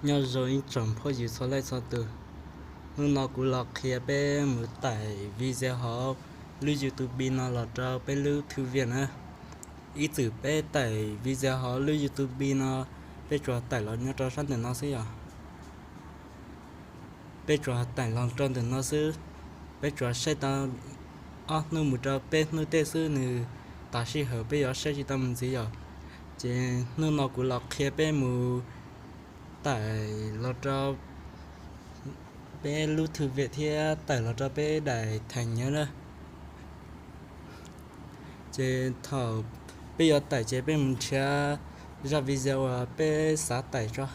Nyob zoo ib tsoom phooj ywg txhua leej txhua tus, hnub no kuv los qhia peb mus tải video hauv lub YouTube no los rau peb lub thư viện na. Ib txwm peb tải video hauv lub YouTube no, peb tsuas tải los nyob rau sab ntawm no xwb yom. Peb tsuas tải los rau ntawm no xwb. Peb tsuas saib tau ob hnub mus rau peb hnub tej xwb, nws tas sij hawm peb yuav saib tsis tau mus ntxiv yom. Ces hnub no kuv los qhia peb mus tải los rau peb lub thư viện thiab tải los rau peb daim thẻ nhớ na. Ces thaum peb yuav tải ces peb mus nrhiav zaj video uas peb xav tải tso.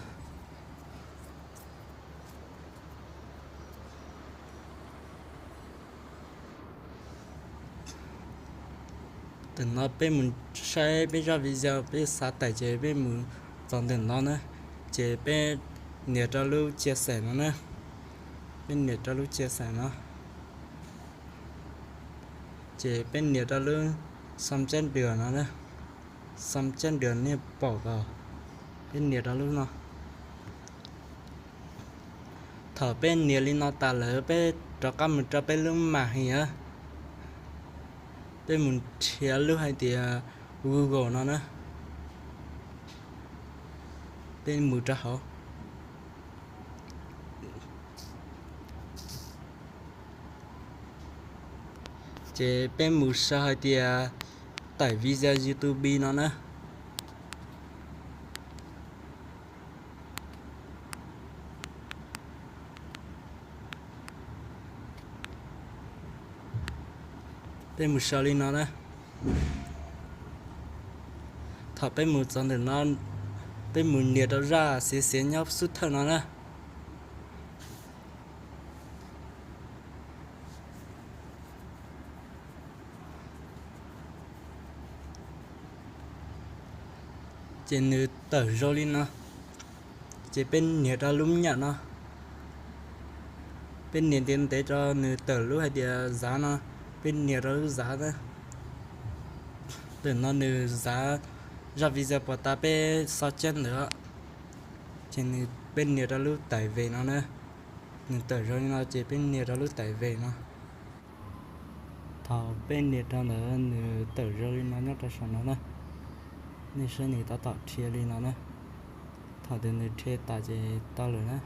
Ntawm no peb mus saib peb zaj video peb xav tải ces peb mus txog ntawm no na, ces peb nias rau lub chia sẻ no na. Peb nias rau lub chia sẻ no, ces peb nias rau lub xam chép dua no na. Xam chép dua nej pom os, peb nias rau lub no. Thaum peb nias li no tas lawm peb rov qab mus rau peb lub màn hình na. Peb mus nrhiav lub hais tias Google no na. Peb mus rau hauv. Ces peb mus sau hais tias tải video YouTube no na. Peb mus sau li no na. Thaum peb mus txog ntawm no, peb mus nias rau zaj xiav xiav nyob xub thawj no na. Ces nws tawm zoo li no. Ces peb nias rau lub nyam no. Peb nias ntev ntev rau nws tawm lub hais tias zav no. Peb nias rau lub zav na. Ntawm no nws zav zaj video puas tas peb xo cab ntawd. Ces nws, peb nias rau lub tải về no na. Nws tawm zoo li no ces peb nias rau lub tải về no. Thaum peb nias rau ntawd nws tawm zoo li no nyob rau saum no na. Nej saib nws tab tom rhia li no na. Thaum twg nws rhia tas ces tau lawm na.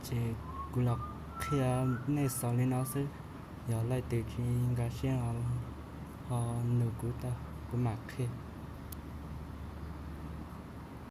Ces kuv los qhia nej xaus li no xwb. Yog leej twg tsis nkag siab ho nug kuv tau, kuv mam qhia.